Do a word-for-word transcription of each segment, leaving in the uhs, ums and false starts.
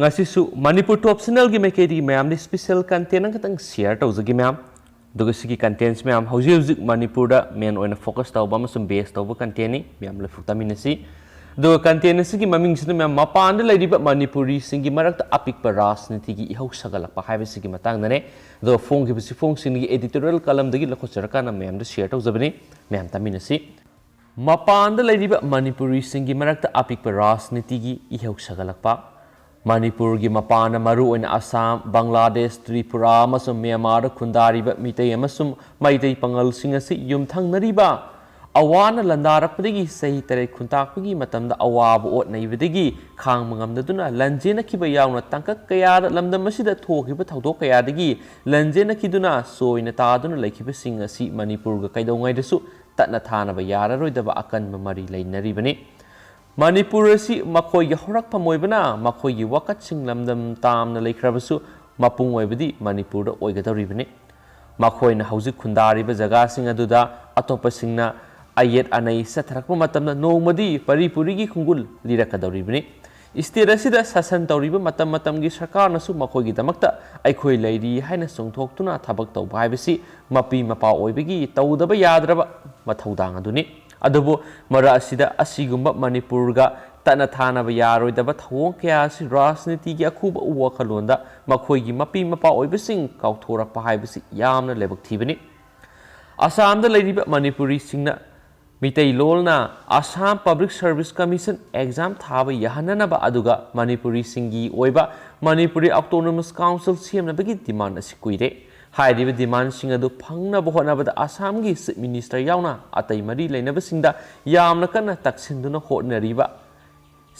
ꯉꯁꯤꯁꯨ ꯃꯅꯤꯄꯨꯔ ꯇꯣꯞ ꯆꯦꯅꯦꯜꯒꯤ ꯃꯥꯏꯀꯩꯗꯒꯤ ꯃꯌꯥꯝꯗ ꯏꯁꯄꯤꯁꯦꯜ ꯀꯟꯇꯦꯟ ꯑꯃꯈꯛꯇꯪ ꯁꯤꯌꯔ ꯇꯧꯖꯒꯦ ꯃꯌꯥꯝ꯫ ꯑꯗꯨꯒ ꯁꯤꯒꯤ ꯀꯟꯇꯦꯟꯁ ꯃꯌꯥꯝ ꯍꯧꯖꯤꯛ ꯍꯧꯖꯤꯛ ꯃꯅꯤꯄꯨꯔꯗ ꯃꯦꯟ ꯑꯣꯏꯅ ꯐꯣꯀꯁ ꯇꯧꯕ ꯑꯃꯁꯨꯡ ꯕꯦꯁ ꯇꯧꯕ ꯀꯟꯇꯦꯟꯅꯤ꯫ ꯃꯌꯥꯝ ꯂꯣꯏꯐꯨ ꯇꯥꯃꯤꯟꯅꯁꯤ꯫ ꯑꯗꯨꯒ ꯀꯟꯇꯦꯟ ꯑꯁꯤꯒꯤ ꯃꯃꯤꯡꯁꯤꯅ ꯃꯌꯥꯝ ꯃꯄꯥꯟꯗ ꯂꯩꯔꯤꯕ ꯃꯅꯤꯄꯨꯔꯤꯁꯤꯡꯒꯤ ꯃꯔꯛꯇ ꯑꯄꯤꯛꯄ ꯔꯥꯖꯅꯤꯇꯤꯒꯤ ꯏꯍꯧ ꯁꯥꯒꯠꯂꯛꯄ ꯍꯥꯏꯕꯁꯤꯒꯤ ꯃꯇꯥꯡꯗꯅꯦ꯫ ꯑꯗꯨꯒ ꯐꯣꯡꯈꯤꯕꯁꯤ ꯐꯣꯡꯁꯤꯡꯒꯤ ꯑꯦꯗꯤꯇꯣꯔꯤꯌꯦꯜ ꯀꯂꯝꯗꯒꯤ ꯂꯧꯈꯠꯆꯔꯀꯥꯟꯗ ꯃꯌꯥꯝꯗ ꯁꯤꯌꯔ ꯇꯧꯖꯕꯅꯤ꯫ ꯃꯌꯥꯝ ꯇꯥꯃꯤꯟꯅꯁꯤ꯫ ꯃꯄꯥꯟꯗ ꯂꯩꯔꯤꯕ ꯃꯅꯤꯄꯨꯔꯤꯁꯤꯡꯒꯤ ꯃꯔꯛꯇ ꯑꯄꯤꯛꯄ ꯔꯥꯖꯅꯤꯇꯤꯒꯤ ꯏꯍꯧ ꯁꯥꯒꯠꯂꯛꯄ꯫ ꯃꯅꯤꯄꯨꯔꯒꯤ ꯃꯄꯥꯟꯗ ꯃꯔꯨꯑꯣꯏꯅ ꯑꯁꯥꯝ, ꯕꯪꯒ꯭ꯂꯥꯗꯦꯁ, ꯇ꯭ꯔꯤꯄꯨꯔꯥ ꯑꯃꯁꯨꯡ ꯃ꯭ꯌꯥꯟꯃꯥꯔꯗ ꯈꯨꯟꯗꯥꯔꯤꯕ ꯃꯤꯇꯩ ꯑꯃꯁꯨꯡ ꯃꯩꯇꯩ ꯄꯥꯉꯜꯁꯤꯡ ꯑꯁꯤ ꯌꯨꯝꯊꯪꯅꯔꯤꯕ ꯑꯋꯥꯅ ꯂꯥꯟꯗꯥꯔꯛꯄꯗꯒꯤ ꯆꯍꯤ ꯇꯔꯦꯠ ꯈꯨꯟꯇꯥꯛꯄꯒꯤ ꯃꯇꯝꯗ ꯑꯋꯥꯕ ꯑꯣꯠ ꯅꯩꯕꯗꯒꯤ ꯈꯥꯡꯕ ꯉꯝꯗꯗꯨꯅ ꯂꯟꯖꯦꯟꯅꯈꯤꯕ ꯌꯥꯎꯅ ꯇꯥꯡꯀꯛ ꯀꯌꯥꯗ ꯂꯝꯗꯝ ꯑꯁꯤꯗ ꯊꯣꯛꯈꯤꯕ ꯊꯧꯗꯣꯛ ꯀꯌꯥꯗꯒꯤ ꯂꯟꯖꯦꯟꯅꯈꯤꯗꯨꯅ ꯁꯣꯏꯅ ꯇꯥꯗꯨꯅ ꯂꯩꯈꯤꯕꯁꯤꯡ ꯑꯁꯤ ꯃꯅꯤꯄꯨꯔꯒ ꯀꯩꯗꯧꯉꯩꯗꯁꯨ ꯇꯠꯅ ꯊꯥꯅꯕ ꯌꯥꯔꯔꯣꯏꯗꯕ ꯑꯀꯟꯕ ꯃꯔꯤ ꯂꯩꯅꯔꯤꯕꯅꯤ꯫ ꯃꯅꯤꯄꯨꯔ ꯑꯁꯤ ꯃꯈꯣꯏꯒꯤ ꯍꯧꯔꯛꯐꯝ ꯑꯣꯏꯕꯅ ꯃꯈꯣꯏꯒꯤ ꯋꯥꯀꯠꯁꯤꯡ ꯂꯝꯗꯝ ꯇꯥꯝꯅ ꯂꯩꯈ꯭ꯔꯕꯁꯨ ꯃꯄꯨꯡ ꯑꯣꯏꯕꯗꯤ ꯃꯅꯤꯄꯨꯔꯗ ꯑꯣꯏꯒꯗꯧꯔꯤꯕꯅꯤ꯫ ꯃꯈꯣꯏꯅ ꯍꯧꯖꯤꯛ ꯈꯨꯟꯗꯥꯔꯤꯕ ꯖꯒꯥꯁꯤꯡ ꯑꯗꯨꯗ ꯑꯇꯣꯞꯄꯁꯤꯡꯅ ꯑꯌꯦꯠ ꯑꯅꯩ ꯆꯠꯊꯔꯛꯄ ꯃꯇꯝꯗ ꯅꯣꯡꯃꯗꯤ ꯄꯔꯤ ꯄꯨꯔꯤꯒꯤ ꯈꯣꯡꯒꯨꯜ ꯂꯤꯔꯛꯀꯗꯧꯔꯤꯕꯅꯤ꯫ ꯁ꯭ꯇꯦꯠ ꯑꯁꯤꯗ ꯁꯥꯁꯟ ꯇꯧꯔꯤꯕ ꯃꯇꯝ ꯃꯇꯝꯒꯤ ꯁꯔꯀꯥꯔꯅꯁꯨ ꯃꯈꯣꯏꯒꯤꯗꯃꯛꯇ ꯑꯩꯈꯣꯏ ꯂꯩꯔꯤ ꯍꯥꯏꯅ ꯆꯣꯡꯊꯣꯛꯇꯨꯅ ꯊꯕꯛ ꯇꯧꯕ ꯍꯥꯏꯕꯁꯤ ꯃꯄꯤ ꯃꯄꯥ ꯑꯣꯏꯕꯒꯤ ꯇꯧꯗꯕ ꯌꯥꯗ꯭ꯔꯕ ꯃꯊꯧꯗꯥꯡ ꯑꯗꯨꯅꯤ꯫ ꯑꯗꯨꯕꯨ ꯃꯔꯛ ꯑꯁꯤꯗ ꯑꯁꯤꯒꯨꯝꯕ ꯃꯅꯤꯄꯨꯔꯒ ꯇꯠꯅ ꯊꯥꯅꯕ ꯌꯥꯔꯣꯏꯗꯕ ꯊꯧꯑꯣꯡ ꯀꯌꯥ ꯑꯁꯤ ꯔꯥꯖꯅꯤꯇꯤꯒꯤ ꯑꯈꯨꯕ ꯋꯥꯈꯜꯂꯣꯟꯗ ꯃꯈꯣꯏꯒꯤ ꯃꯄꯤ ꯃꯄꯥ ꯑꯣꯏꯕꯁꯤꯡ ꯀꯥꯎꯊꯣꯔꯛꯄ ꯍꯥꯏꯕꯁꯤ ꯌꯥꯝꯅ ꯂꯥꯏꯕꯛ ꯊꯤꯕꯅꯤ꯫ ꯑꯁꯥꯝꯗ ꯂꯩꯔꯤꯕ ꯃꯅꯤꯄꯨꯔꯤꯁꯤꯡꯅ ꯃꯤꯇꯩꯂꯣꯟꯅ Assam public service commission exam ꯊꯥꯕ ꯌꯥꯍꯟꯅꯅꯕ ꯑꯗꯨꯒ ꯃꯅꯤꯄꯨꯔꯤꯁꯤꯡꯒꯤ ꯑꯣꯏꯕ ꯃꯅꯤꯄꯨꯔꯤ ꯑꯣꯇꯣꯅꯣꯃꯁ ꯀꯥꯎꯟꯁꯤꯜ ꯁꯦꯝꯅꯕꯒꯤ ꯗꯤꯃꯥꯟ ꯑꯁꯤ ꯀꯨꯏꯔꯦ꯫ ꯍꯥꯏꯔꯤꯕ ꯗꯤꯃꯥꯟꯁꯤꯡ ꯑꯗꯨ ꯐꯪꯅꯕ ꯍꯣꯠꯅꯕꯗ ꯑꯁꯥꯝꯒꯤ ꯆꯤꯐ ꯃꯤꯅꯤꯁꯇꯔ ꯌꯥꯎꯅ ꯑꯇꯩ ꯃꯔꯤ ꯂꯩꯅꯕꯁꯤꯡꯗ ꯌꯥꯝꯅ ꯀꯟꯅ ꯇꯛꯁꯤꯟꯗꯨꯅ ꯍꯣꯠꯅꯔꯤꯕ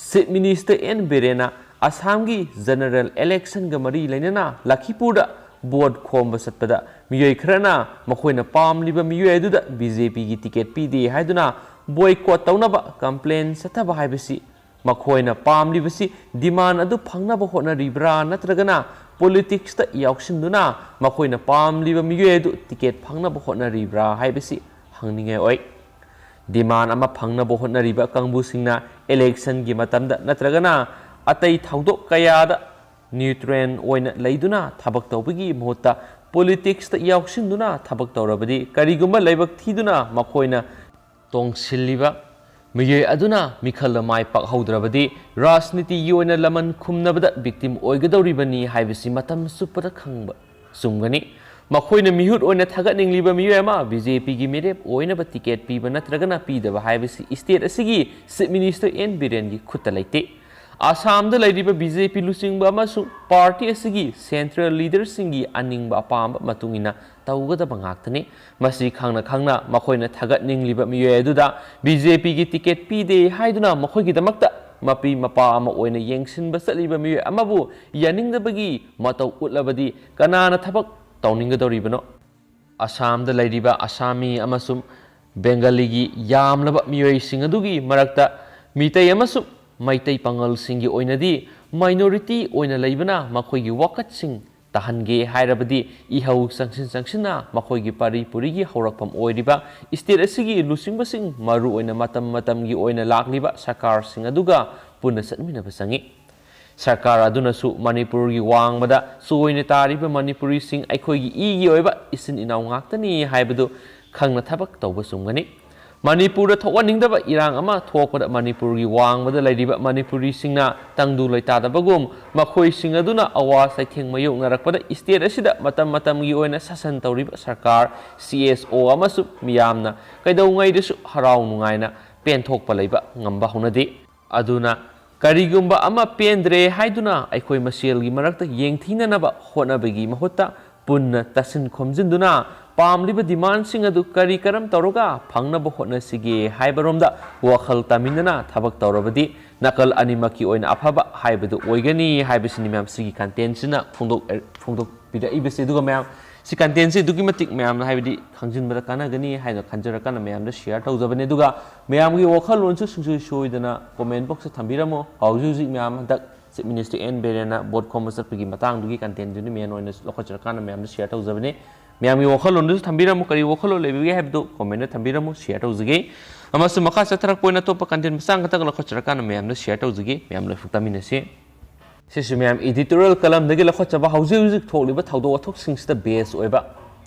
ꯆꯤꯐ ꯃꯤꯅꯤꯁꯇꯔ ꯑꯦꯟ ꯕꯤꯔꯦꯟꯅ ꯑꯁꯥꯝꯒꯤ ꯖꯦꯅꯔꯦꯜ ꯏꯂꯦꯛꯁꯟꯒ ꯃꯔꯤ ꯂꯩꯅꯅ ꯂꯈꯤꯄꯨꯔꯗ ꯚꯣꯠ ꯈꯣꯝꯕ ꯆꯠꯄꯗ ꯃꯤꯑꯣꯏ ꯈꯔꯅ ꯃꯈꯣꯏꯅ ꯄꯥꯝꯂꯤꯕ ꯃꯤꯑꯣꯏ ꯑꯗꯨꯗ ꯕꯤ ꯖꯦ ꯄꯤꯒꯤ ꯇꯤꯀꯦꯠ ꯄꯤꯗꯦ ꯍꯥꯏꯗꯨꯅ ꯕꯣꯏꯀꯣꯠ ꯇꯧꯅꯕ ꯀꯝꯄ꯭ꯂꯦꯟ ꯆꯠꯊꯕ ꯍꯥꯏꯕꯁꯤ ꯃꯈꯣꯏꯅ ꯄꯥꯝꯂꯤꯕꯁꯤ ꯗꯤꯃꯥꯟ ꯑꯗꯨ ꯐꯪꯅꯕ ꯍꯣꯠꯅꯔꯤꯕ꯭ꯔꯥ ꯅꯠꯇ꯭ꯔꯒꯅ ꯄꯣꯂꯤꯇꯤꯛꯁꯇ ꯌꯥꯎꯁꯤꯟꯗꯨꯅ ꯃꯈꯣꯏꯅ ꯄꯥꯝꯂꯤꯕ ꯃꯤꯑꯣꯏ ꯑꯗꯨ ꯇꯤꯀꯦꯠ ꯐꯪꯅꯕ ꯍꯣꯠꯅꯔꯤꯕ꯭ꯔꯥ ꯍꯥꯏꯕꯁꯤ ꯍꯪꯅꯤꯡꯉꯥꯏ ꯑꯣꯏ꯫ ꯗꯤꯃꯥꯟ ꯑꯃ ꯐꯪꯅꯕ ꯍꯣꯠꯅꯔꯤꯕ ꯀꯥꯡꯕꯨꯁꯤꯡꯅ ꯏꯂꯦꯛꯁꯟꯒꯤ ꯃꯇꯝꯗ ꯅꯠꯇ꯭ꯔꯒꯅ ꯑꯇꯩ ꯊꯧꯗꯣꯛ ꯀꯌꯥꯗ ꯅ꯭ꯌꯨꯇ꯭ꯔꯦꯟ ꯑꯣꯏꯅ ꯂꯩꯗꯨꯅ ꯊꯕꯛ ꯇꯧꯕꯒꯤ ꯃꯍꯨꯠꯇ ꯄꯣꯂꯤꯇꯤꯛꯁꯇ ꯌꯥꯎꯁꯤꯟꯗꯨꯅ ꯊꯕꯛ ꯇꯧꯔꯕꯗꯤ, ꯀꯔꯤꯒꯨꯝꯕ ꯂꯥꯏꯕꯛ ꯊꯤꯗꯨꯅ ꯃꯈꯣꯏꯅ ꯇꯣꯡꯁꯤꯜꯂꯤꯕ ꯃꯤꯑꯣꯏ ꯑꯗꯨꯅ ꯃꯤꯈꯜꯗ ꯃꯥꯏ ꯄꯥꯛꯍꯧꯗ꯭ꯔꯕꯗꯤ, ꯔꯥꯖꯅꯤꯇꯤꯒꯤ ꯑꯣꯏꯅ ꯂꯃꯟ ꯈꯨꯝꯅꯕꯗ ꯕꯤꯛꯇꯤꯝ ꯑꯣꯏꯒꯗꯧꯔꯤꯕꯅꯤ ꯍꯥꯏꯕꯁꯤ ꯃꯇꯝ ꯆꯨꯞꯄꯗ ꯈꯪꯕ ꯆꯨꯝꯒꯅꯤ꯫ ꯃꯈꯣꯏꯅ ꯃꯤꯍꯨꯠ ꯑꯣꯏꯅ ꯊꯥꯒꯠꯅꯤꯡꯂꯤꯕ ꯃꯤꯑꯣꯏ ꯑꯃ ꯕꯤ ꯖꯦ ꯄꯤꯒꯤ ꯃꯤꯔꯦꯞ ꯑꯣꯏꯅꯕ ꯇꯤꯀꯦꯠ ꯄꯤꯕ ꯅꯠꯇ꯭ꯔꯒꯅ ꯄꯤꯗꯕ ꯍꯥꯏꯕꯁꯤ ꯁ꯭ꯇꯦꯠ ꯑꯁꯤꯒꯤ ꯆꯤꯐ ꯃꯤꯅꯤꯁꯇꯔ ꯑꯦꯟ ꯕꯤꯔꯦꯟꯒꯤ ꯈꯨꯠꯇ ꯂꯩꯇꯦ꯫ ꯑꯁꯥꯝꯗ ꯂꯩꯔꯤꯕ ꯕꯤ ꯖꯦ ꯄꯤ ꯂꯨꯆꯤꯡꯕ ꯑꯃꯁꯨꯡ ꯄꯥꯔꯇꯤ ꯑꯁꯤꯒꯤ ꯁꯦꯟꯇ꯭ꯔꯦꯜ ꯂꯤꯗꯔꯁꯤꯡꯒꯤ ꯑꯅꯤꯡꯕ ꯑꯄꯥꯝꯕ ꯃꯇꯨꯡ ꯏꯟꯅ ꯇꯧꯒꯗꯕ ꯉꯥꯛꯇꯅꯤ꯫ ꯃꯁꯤ ꯈꯪꯅ ꯈꯪꯅ ꯃꯈꯣꯏꯅ ꯊꯥꯒꯠꯅꯤꯡꯂꯤꯕ ꯃꯤꯑꯣꯏ ꯑꯗꯨꯗ ꯕꯤ ꯖꯦ ꯄꯤꯒꯤ ꯇꯤꯀꯦꯠ ꯄꯤꯗꯦ ꯍꯥꯏꯗꯨꯅ ꯃꯈꯣꯏꯒꯤꯗꯃꯛꯇ ꯃꯄꯤ ꯃꯄꯥ ꯑꯃ ꯑꯣꯏꯅ ꯌꯦꯡꯁꯤꯟꯕ ꯆꯠꯂꯤꯕ ꯃꯤꯑꯣꯏ ꯑꯃꯕꯨ ꯌꯥꯅꯤꯡꯗꯕꯒꯤ ꯃꯇꯧ ꯎꯠꯂꯕꯗꯤ ꯀꯅꯥꯅ ꯊꯕꯛ ꯇꯧꯅꯤꯡꯒꯗꯧꯔꯤꯕꯅꯣ? ꯑꯁꯥꯝꯗ ꯂꯩꯔꯤꯕ ꯑꯁꯥꯃꯤ ꯑꯃꯁꯨꯡ ꯕꯦꯡꯒꯥꯂꯤꯒꯤ ꯌꯥꯝꯂꯕ ꯃꯤꯑꯣꯏꯁꯤꯡ ꯑꯗꯨꯒꯤ ꯃꯔꯛꯇ ꯃꯤꯇꯩ ꯑꯃꯁꯨꯡ ꯃꯩꯇꯩ ꯄꯥꯉꯜꯁꯤꯡꯒꯤ ꯑꯣꯏꯅꯗꯤ ꯃꯥꯏꯅꯣꯔꯤꯇꯤ ꯑꯣꯏꯅ ꯂꯩꯕꯅ ꯃꯈꯣꯏꯒꯤ ꯋꯥꯀꯠꯁꯤꯡ ꯇꯥꯍꯟꯒꯦ ꯍꯥꯏꯔꯕꯗꯤ ꯏꯍꯧ ꯆꯪꯁꯤꯟ ꯆꯪꯁꯤꯟꯅ ꯃꯈꯣꯏꯒꯤ ꯄꯔꯤ ꯄꯨꯔꯤꯒꯤ ꯍꯧꯔꯛꯐꯝ ꯑꯣꯏꯔꯤꯕ ꯁ꯭ꯇꯦꯠ ꯑꯁꯤꯒꯤ ꯂꯨꯆꯤꯡꯕꯁꯤꯡ, ꯃꯔꯨꯑꯣꯏꯅ ꯃꯇꯝ ꯃꯇꯝꯒꯤ ꯑꯣꯏꯅ ꯂꯥꯛꯂꯤꯕ ꯁꯔꯀꯥꯔꯁꯤꯡ ꯑꯗꯨꯒ ꯄꯨꯟꯅ ꯆꯠꯃꯤꯟꯅꯕ ꯆꯪꯏ꯫ ꯁꯔꯀꯥꯔ ꯑꯗꯨꯅꯁꯨ ꯃꯅꯤꯄꯨꯔꯒꯤ ꯋꯥꯡꯃꯗ ꯆꯣꯏꯅ ꯇꯥꯔꯤꯕ ꯃꯅꯤꯄꯨꯔꯤꯁꯤꯡ ꯑꯩꯈꯣꯏꯒꯤ ꯏꯒꯤ ꯑꯣꯏꯕ ꯏꯆꯤꯟ ꯏꯅꯥꯎ ꯉꯥꯛꯇꯅꯤ ꯍꯥꯏꯕꯗꯨ ꯈꯪꯅ ꯊꯕꯛ ꯇꯧꯕ ꯆꯨꯝꯒꯅꯤ꯫ ꯃꯅꯤꯄꯨꯔꯗ ꯊꯣꯛꯍꯟꯅꯤꯡꯗꯕ ꯏꯔꯥꯡ ꯑꯃ ꯊꯣꯛꯄꯗ ꯃꯅꯤꯄꯨꯔꯒꯤ ꯋꯥꯡꯃꯗ ꯂꯩꯔꯤꯕ ꯃꯅꯤꯄꯨꯔꯤꯁꯤꯡꯅ ꯇꯪꯗꯨ ꯂꯩꯇꯥꯗꯕꯒꯨꯝ, ꯃꯈꯣꯏꯁꯤꯡ ꯑꯗꯨꯅ ꯑꯋꯥ ꯆꯩꯊꯦꯡ ꯃꯥꯌꯣꯛꯅꯔꯛꯄꯗ ꯁ꯭ꯇꯦꯠ ꯑꯁꯤꯗ ꯃꯇꯝ ꯃꯇꯝꯒꯤ ꯑꯣꯏꯅ ꯁꯥꯁꯟ ꯇꯧꯔꯤꯕ ꯁꯔꯀꯥꯔ, ꯁꯤ ꯑꯦꯁ ꯑꯣ ꯑꯃꯁꯨꯡ ꯃꯤꯌꯥꯝꯅ ꯀꯩꯗꯧꯉꯩꯗꯁꯨ ꯍꯔꯥꯎ ꯅꯨꯡꯉꯥꯏꯅ ꯄꯦꯟꯊꯣꯛꯄ ꯂꯩꯕ ꯉꯝꯕ ꯍꯧꯅꯗꯦ꯫ ꯑꯗꯨꯅ ꯀꯔꯤꯒꯨꯝꯕ ꯑꯃ ꯄꯦꯟꯗ꯭ꯔꯦ ꯍꯥꯏꯗꯨꯅ ꯑꯩꯈꯣꯏ ꯃꯁꯦꯜꯒꯤ ꯃꯔꯛꯇ ꯌꯦꯡꯊꯤꯅꯅꯕ ꯍꯣꯠꯅꯕꯒꯤ ꯃꯍꯨꯠꯇ ꯄꯨꯟꯅ ꯇꯥꯁꯤꯟ ꯈꯣꯝꯖꯤꯟꯗꯨꯅ ꯄꯥꯝꯂꯤꯕ ꯗꯤꯃꯥꯟꯁꯤꯡ ꯑꯗꯨ ꯀꯔꯤ ꯀꯔꯝ ꯇꯧꯔꯒ ꯐꯪꯅꯕ ꯍꯣꯠꯅꯁꯤꯒꯦ ꯍꯥꯏꯕꯔꯣꯝꯗ ꯋꯥꯈꯜ ꯇꯥꯃꯤꯟꯅꯅ ꯊꯕꯛ ꯇꯧꯔꯕꯗꯤ ꯅꯥꯀꯜ ꯑꯅꯤꯃꯛꯀꯤ ꯑꯣꯏꯅ ꯑꯐꯕ ꯍꯥꯏꯕꯗꯨ ꯑꯣꯏꯒꯅꯤ ꯍꯥꯏꯕꯁꯤꯅꯤ ꯃꯌꯥꯝ ꯁꯤꯒꯤ ꯀꯟꯇꯦꯟꯁꯤꯅ ꯐꯣꯡꯗꯣꯛ-, ꯐꯣꯡꯗꯣꯛꯄꯤꯔꯛꯏꯕꯁꯦ꯫ ꯑꯗꯨꯒ ꯃꯌꯥꯝ ꯁꯤ ꯀꯟꯇꯦꯟꯁꯤ ꯑꯗꯨꯛꯀꯤ ꯃꯇꯤꯛ ꯃꯌꯥꯝꯅ ꯍꯥꯏꯕꯗꯤ ꯈꯪꯖꯤꯟꯕꯗ ꯀꯥꯟꯅꯒꯅꯤ ꯍꯥꯏꯅ ꯈꯟꯖꯔꯀꯥꯟꯗ ꯃꯌꯥꯝꯗ ꯁꯤꯌꯔ ꯇꯧꯖꯕꯅꯤ꯫ ꯑꯗꯨꯒ ꯃꯌꯥꯝꯒꯤ ꯋꯥꯈꯜꯂꯣꯟꯁꯨ ꯁꯨꯡꯁꯣꯏ ꯁꯣꯏꯗꯅ ꯀꯣꯃꯦꯟ ꯕꯣꯛꯁꯇ ꯊꯝꯕꯤꯔꯝꯃꯣ꯫ ꯍꯧꯖꯤꯛ ꯍꯧꯖꯤꯛ ꯃꯌꯥꯝ ꯍꯟꯗꯛ ꯆꯤꯐ ꯃꯤꯅꯤꯁꯇꯔ ꯑꯦꯟ ꯕꯤꯔꯦꯟꯅ ꯚꯣꯠ ꯈꯣꯝꯕ ꯆꯠꯄꯒꯤ ꯃꯇꯥꯡꯗꯨꯒꯤ ꯀꯟꯇꯦꯟꯗꯨꯅꯤ ꯃꯦꯟ ꯑꯣꯏꯅ ꯂꯧꯈꯠꯆꯔꯀꯥꯟꯗ ꯃꯌꯥꯝꯗ ꯁꯤꯌꯔ ꯇꯧꯖꯕꯅꯤ꯫ ꯃꯌꯥꯝꯒꯤ ꯋꯥꯈꯜꯂꯣꯟꯗꯨꯁꯨ ꯊꯝꯕꯤꯔꯝꯃꯨ, ꯀꯔꯤ ꯋꯥꯈꯜꯂꯣꯟ ꯂꯩꯕꯒꯦ ꯍꯥꯏꯕꯗꯨ comment ꯊꯝꯕꯤꯔꯝꯃꯨ, share ꯇꯧꯖꯒꯦ꯫ ꯑꯃꯁꯨꯡ ꯃꯈꯥ ꯆꯠꯊꯔꯛꯄ ꯑꯣꯏꯅ ꯑꯇꯣꯞꯄ content ꯃꯆꯥ ꯈꯛꯇꯪ ꯂꯧꯈꯠꯆꯔꯀꯥꯟꯗ ꯃꯌꯥꯝꯗ share ꯇꯧꯖꯒꯦ꯫ ꯃꯌꯥꯝ ꯂꯣꯏꯐꯥꯎ ꯇꯥꯃꯤꯟꯅꯁꯤ꯫ ꯁꯤꯁꯨ ꯃꯌꯥꯝ editorial column ꯗꯒꯤ ꯂꯧꯈꯠꯆꯕ ꯍꯧꯖꯤꯛ ꯍꯧꯖꯤꯛ ꯊꯣꯛꯂꯤꯕ ꯊꯧꯗꯣꯛ ꯋꯥꯊꯣꯛꯁꯤꯡꯁꯤꯗ base ꯑꯣꯏꯕ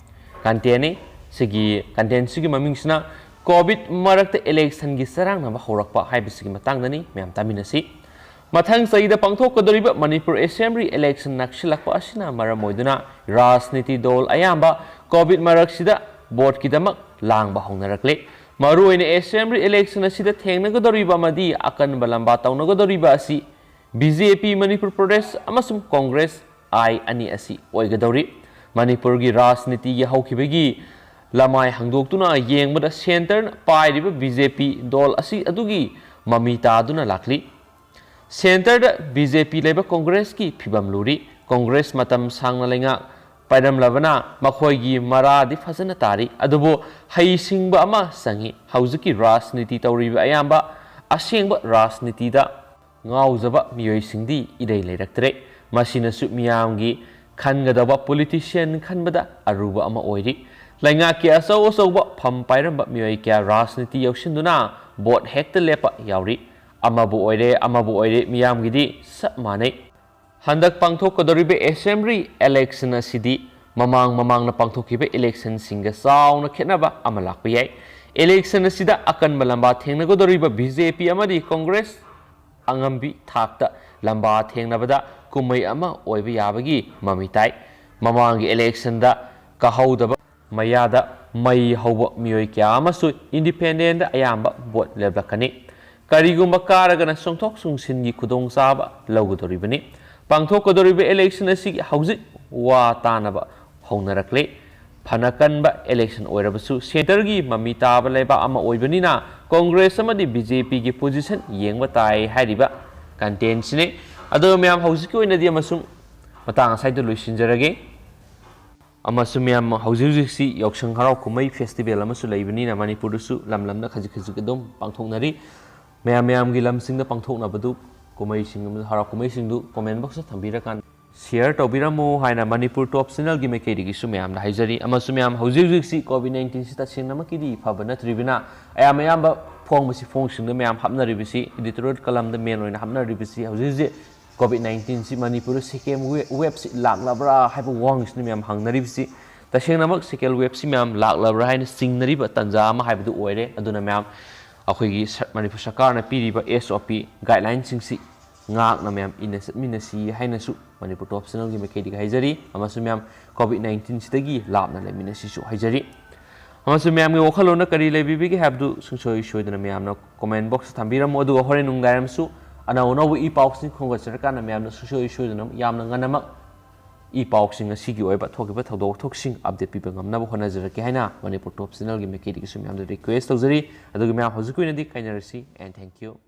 content ꯅꯤ꯫ ꯁꯤꯒꯤ content ꯁꯤꯒꯤ ꯃꯃꯤꯡꯁꯤꯅ "ꯀꯣꯚꯤꯗ ꯃꯔꯛꯇ election ꯒꯤ ꯆꯔꯥꯡꯅꯕ ꯍꯧꯔꯛꯄ" ꯍꯥꯏꯕꯁꯤꯒꯤ ꯃꯇꯥꯡꯗꯅꯤ꯫ ꯃꯌꯥꯝ ꯇꯥꯃꯤꯟꯅꯁꯤ꯫ ꯃꯊꯪ ꯆꯍꯤꯗ ꯄꯥꯡꯊꯣꯛꯀꯗꯧꯔꯤꯕ ꯃꯅꯤꯄꯨꯔ Assembly election ꯅꯛꯁꯤꯜꯂꯛꯄ ꯑꯁꯤꯅ ꯃꯔꯝ ꯑꯣꯏꯗꯨꯅ ꯔꯥꯖꯅꯤꯇꯤ ꯗꯜ ꯑꯌꯥꯝꯕ ꯀꯣꯚꯤꯗ ꯃꯔꯛꯁꯤꯗ vote ꯀꯤꯗꯃꯛ ꯂꯥꯡꯕ ꯍꯧꯅꯔꯛꯂꯦ꯫ ꯃꯔꯨꯑꯣꯏꯅ Assembly election ꯑꯁꯤꯗ ꯊꯦꯡꯅꯒꯗꯧꯔꯤꯕ ꯑꯃꯗꯤ ꯑꯀꯟꯕ ꯂꯝꯕꯥ ꯇꯧꯅꯒꯗꯧꯔꯤꯕ ꯑꯁꯤ B J P Manipur Pradesh ꯑꯃꯁꯨꯡ ꯀꯣꯡꯒ꯭ꯔꯦꯁ I ꯑꯅꯤ ꯑꯁꯤ ꯑꯣꯏꯒꯗꯧꯔꯤ꯫ ꯃꯅꯤꯄꯨꯔꯒꯤ ꯔꯥꯖꯅꯤꯇꯤꯒꯤ ꯍꯧꯈꯤꯕꯒꯤ ꯂꯃꯥꯏ ꯍꯥꯡꯗꯣꯛꯇꯨꯅ ꯌꯦꯡꯕꯗ centre ꯅ ꯄꯥꯏꯔꯤꯕ B J P ꯗꯜ ꯑꯁꯤ ꯑꯗꯨꯒꯤ ꯃꯃꯤ ꯇꯥꯗꯨꯅ ꯂꯥꯛꯂꯤ꯫ Centre ꯗ B J P ꯂꯩꯕ ꯀꯣꯡꯒ꯭ꯔꯦꯁꯀꯤ ꯐꯤꯕꯝ ꯂꯨꯔꯤ꯫ ꯀꯣꯡꯒ꯭ꯔꯦꯁ ꯃꯇꯝ ꯁꯥꯡꯅ ꯂꯩꯉꯥꯛ ꯄꯥꯏꯔꯝꯂꯕꯅ ꯃꯈꯣꯏꯒꯤ ꯃꯔꯥꯗꯤ ꯐꯖꯅ ꯇꯥꯔꯤ꯫ ꯑꯗꯨꯕꯨ ꯍꯩꯁꯤꯡꯕ ꯑꯃ ꯆꯪꯏ꯫ ꯍꯧꯖꯤꯛꯀꯤ ꯔꯥꯖꯅꯤꯇꯤ ꯇꯧꯔꯤꯕ ꯑꯌꯥꯝꯕ ꯑꯁꯦꯡꯕ ꯔꯥꯖꯅꯤꯇꯤꯗ ꯉꯥꯎꯖꯕ ꯃꯤꯑꯣꯏꯁꯤꯡꯗꯤ ꯏꯔꯩ ꯂꯩꯔꯛꯇ꯭ꯔꯦ꯫ ꯃꯁꯤꯅꯁꯨ ꯃꯤꯌꯥꯝꯒꯤ ꯈꯟꯒꯗꯕ politician ꯈꯟꯕꯗ ꯑꯔꯨꯕ ꯑꯃ ꯑꯣꯏꯔꯤ꯫ ꯂꯩꯉꯥꯛꯀꯤ ꯑꯆꯧ ꯑꯆꯧꯕ ꯐꯝ ꯄꯥꯏꯔꯝꯕ ꯃꯤꯑꯣꯏ ꯀꯌꯥ ꯔꯥꯖꯅꯤꯇꯤ ꯌꯥꯎꯁꯤꯟꯗꯨꯅ vote ꯍꯦꯛꯇ ꯂꯦꯞꯄ ꯌꯥꯎꯔꯤ꯫ ꯑꯃꯕꯨ ꯑꯣꯏꯔꯦ, ꯑꯃꯕꯨ ꯑꯣꯏꯔꯦ, ꯃꯤꯌꯥꯝꯒꯤꯗꯤ ꯆꯞ ꯃꯥꯟꯅꯩ꯫ ꯍꯟꯗꯛ ꯄꯥꯡꯊꯣꯛꯀꯗꯧꯔꯤꯕ Assembly election ꯑꯁꯤꯗꯤ ꯃꯃꯥꯡ ꯃꯃꯥꯡꯗ ꯄꯥꯡꯊꯣꯛꯈꯤꯕ election ꯁꯤꯡꯒ ꯆꯥꯎꯅ ꯈꯦꯠꯅꯕ ꯑꯃ ꯂꯥꯛꯄ ꯌꯥꯏ꯫ Election ꯑꯁꯤꯗ ꯑꯀꯟꯕ ꯂꯝꯕꯥ ꯊꯦꯡꯅꯒꯗꯧꯔꯤꯕ B J P ꯑꯃꯗꯤ ꯀꯣꯡꯒ꯭ꯔꯦꯁ ꯑꯉꯝꯕꯤ ꯊꯥꯛꯇ ꯂꯝꯕꯥ ꯊꯦꯡꯅꯕꯗ ꯀꯨꯝꯍꯩ ꯑꯃ ꯑꯣꯏꯕ ꯌꯥꯕꯒꯤ ꯃꯃꯤ ꯇꯥꯏ꯫ ꯃꯃꯥꯡꯒꯤ election ꯗ ꯀꯥꯍꯧꯗꯕ ꯃꯌꯥꯗ ꯃꯩ ꯍꯧꯕ ꯃꯤꯑꯣꯏ ꯀꯌꯥ ꯑꯃꯁꯨ independent ꯗ ꯑꯌꯥꯝꯕ vote ꯂꯦꯞꯂꯛꯀꯅꯤ꯫ ꯀꯔꯤꯒꯨꯝꯕ ꯀꯥꯔꯒꯅ ꯆꯣꯡꯊꯣꯛ ꯆꯣꯡꯁꯤꯟꯒꯤ ꯈꯨꯗꯣꯡꯆꯥꯕ ꯂꯧꯒꯗꯧꯔꯤꯕꯅꯤ꯫ ꯄꯥꯡꯊꯣꯛꯀꯗꯧꯔꯤꯕ election ꯑꯁꯤꯒꯤ ꯍꯧꯖꯤꯛ ꯋꯥ ꯇꯥꯅꯕ ꯍꯧꯅꯔꯛꯂꯦ꯫ ꯐꯅ ꯀꯟꯕ election ꯑꯣꯏꯔꯕꯁꯨ centre ꯒꯤ ꯃꯃꯤ ꯇꯥꯕ ꯂꯩꯕꯥꯛ ꯑꯃ ꯑꯣꯏꯕꯅꯤꯅ ꯀꯣꯡꯒ꯭ꯔꯦꯁ ꯑꯃꯗꯤ B J P ꯒꯤ position ꯌꯦꯡꯕ ꯇꯥꯏ ꯍꯥꯏꯔꯤꯕ content ꯁꯤꯅꯤ꯫ ꯑꯗꯣ ꯃꯌꯥꯝ ꯍꯧꯖꯤꯛꯀꯤ ꯑꯣꯏꯅꯗꯤ ꯑꯃꯁꯨꯡ ꯃꯇꯥꯡ ꯑꯁꯥꯏꯗ ꯂꯣꯏꯁꯤꯟꯖꯔꯒꯦ꯫ ꯑꯃꯁꯨꯡ ꯃꯌꯥꯝ ꯍꯧꯖꯤꯛ ꯍꯧꯖꯤꯛꯁꯤ ꯌꯥꯎꯁꯪ ꯍꯔꯥꯎ ꯀꯨꯝꯍꯩ festival ꯑꯃꯁꯨ ꯂꯩꯕꯅꯤꯅ ꯃꯅꯤꯄꯨꯔꯗꯁꯨ ꯂꯝ ꯂꯝꯅ ꯈꯖꯤꯛ ꯈꯖꯤꯛ ꯑꯗꯨꯝ ꯄꯥꯡꯊꯣꯛꯅꯔꯤ꯫ ꯃꯌꯥꯝ ꯃꯌꯥꯝꯒꯤ ꯂꯝꯁꯤꯡꯗ ꯄꯥꯡꯊꯣꯛꯅꯕꯗꯨ ꯀꯨꯝꯍꯩꯁꯤꯡ ꯑꯃꯁꯨꯡ ꯍꯔꯥꯎ ꯀꯨꯝꯍꯩꯁꯤꯡꯗꯨ comment box ꯇ ꯊꯝꯕꯤꯔꯀꯥꯟꯗ ꯁꯤꯌꯔ ꯇꯧꯕꯤꯔꯝꯃꯨ ꯍꯥꯏꯅ ꯃꯅꯤꯄꯨꯔ ꯇꯣꯞ ꯆꯦꯅꯦꯜꯒꯤ ꯃꯥꯏꯀꯩꯗꯒꯤꯁꯨ ꯃꯌꯥꯝꯗ ꯍꯥꯏꯖꯔꯤ꯫ ꯑꯃꯁꯨꯡ ꯃꯌꯥꯝ, ꯍꯧꯖꯤꯛ ꯍꯧꯖꯤꯛꯁꯤ ꯀꯣꯚꯤꯗ ꯅꯥꯏꯟꯇꯤꯟꯁꯤ ꯇꯁꯦꯡꯅꯃꯛꯀꯤꯗꯤ ꯐꯕ ꯅꯠꯇ꯭ꯔꯤꯕꯅ, ꯑꯌꯥꯝ ꯑꯌꯥꯝꯕ ꯐꯣꯡꯕꯁꯤ ꯐꯣꯡꯁꯤꯡꯗ ꯃꯌꯥꯝ ꯍꯥꯞꯅꯔꯤꯕꯁꯤ, ꯏꯗꯤꯇꯣꯔꯤꯌꯦꯜ ꯀꯂꯝꯗ ꯃꯦꯟ ꯑꯣꯏꯅ ꯍꯥꯞꯅꯔꯤꯕꯁꯤ ꯍꯧꯖꯤꯛ ꯍꯧꯖꯤꯛ ꯀꯣꯚꯤꯗ ꯅꯥꯏꯟꯇꯤꯟꯁꯤ ꯃꯅꯤꯄꯨꯔꯗ ꯁꯦꯀꯦꯟ ꯋꯦ-, ꯋꯦꯕꯁꯤ ꯂꯥꯛꯂꯕ꯭ꯔꯥ ꯍꯥꯏꯕ ꯋꯥꯍꯪꯁꯤꯅ ꯃꯌꯥꯝ ꯍꯪꯅꯔꯤꯕꯁꯤ꯫ ꯇꯁꯦꯡꯅꯃꯛ ꯁꯦꯀꯦꯟ ꯋꯦꯕꯁꯤ ꯃꯌꯥꯝ ꯂꯥꯛꯂꯕ꯭ꯔꯥ ꯍꯥꯏꯅ ꯆꯤꯡꯅꯔꯤꯕ ꯇꯥꯟꯖꯥ ꯑꯃ ꯍꯥꯏꯕꯗꯨ ꯑꯣꯏꯔꯦ꯫ ꯑꯗꯨꯅ ꯃꯌꯥꯝ, ꯑꯩꯈꯣꯏꯒꯤ ꯁ-, ꯃꯅꯤꯄꯨꯔ ꯁꯔꯀꯥꯔꯅ ꯄꯤꯔꯤꯕ ꯑꯦꯁ ꯑꯣ ꯄꯤ ꯒꯥꯏꯗꯂꯥꯏꯟꯁꯤꯡꯁꯤ ꯉꯥꯛꯅ ꯃꯌꯥꯝ ꯏꯟꯅ ꯆꯠꯃꯤꯟꯅꯁꯤ ꯍꯥꯏꯅꯁꯨ ꯃꯅꯤꯄꯨꯔ ꯇꯣꯞ ꯆꯦꯅꯦꯜꯒꯤ ꯃꯥꯏꯀꯩꯗꯒꯤ ꯍꯥꯏꯖꯔꯤ꯫ ꯑꯃꯁꯨꯡ ꯃꯌꯥꯝ, ꯀꯣꯚꯤꯗ ꯅꯥꯏꯟꯇꯤꯟꯁꯤꯗꯒꯤ ꯂꯥꯞꯅ ꯂꯩꯃꯤꯟꯅꯁꯤꯁꯨ ꯍꯥꯏꯖꯔꯤ꯫ ꯑꯃꯁꯨꯡ ꯃꯌꯥꯝꯒꯤ ꯋꯥꯈꯜꯂꯣꯟꯅ ꯀꯔꯤ ꯂꯩꯕꯤꯕꯒꯦ ꯍꯥꯏꯕꯗꯨ ꯁꯨꯡꯁꯣꯏ ꯁꯣꯏꯗꯅ ꯃꯌꯥꯝꯅ ꯀꯣꯃꯦꯟ ꯕꯣꯛꯁꯇ ꯊꯝꯕꯤꯔꯝꯃꯨ꯫ ꯑꯗꯨꯒ ꯍꯣꯔꯦꯟ ꯅꯨꯡꯗꯥꯡꯋꯥꯏꯔꯝꯁꯨ ꯑꯅꯧ ꯑꯅꯧꯕ ꯏ ꯄꯥꯎꯁꯤꯡ ꯈꯣꯝꯒꯠꯆꯔꯀꯥꯟꯗ ꯃꯌꯥꯝꯅ ꯁꯨꯡꯁꯣꯏ ꯁꯣꯏꯗꯅ ꯌꯥꯝꯅ ꯉꯟꯅꯃꯛ ꯏ ꯄꯥꯎꯁꯤꯡ ꯑꯁꯤꯒꯤ ꯑꯣꯏꯕ ꯊꯣꯛꯈꯤꯕ ꯊꯧꯗꯣꯛ ꯋꯥꯊꯣꯛꯁꯤꯡ ꯑꯞꯗꯦꯠ ꯄꯤꯕ ꯉꯝꯅꯕ ꯍꯣꯠꯅꯖꯔꯛꯀꯦ ꯍꯥꯏꯅ ꯃꯅꯤꯄꯨꯔ ꯇꯣꯞ ꯆꯦꯅꯦꯜꯒꯤ ꯃꯥꯏꯀꯩꯗꯒꯤꯁꯨ ꯃꯌꯥꯝꯗ ꯔꯤꯀ꯭ꯋꯦꯁ ꯇꯧꯖꯔꯤ꯫ ꯑꯗꯨꯒ ꯃꯌꯥꯝ, ꯍꯧꯖꯤꯛꯀꯤ ꯑꯣꯏꯅꯗꯤ ꯀꯥꯏꯅꯔꯁꯤ, and thank you꯫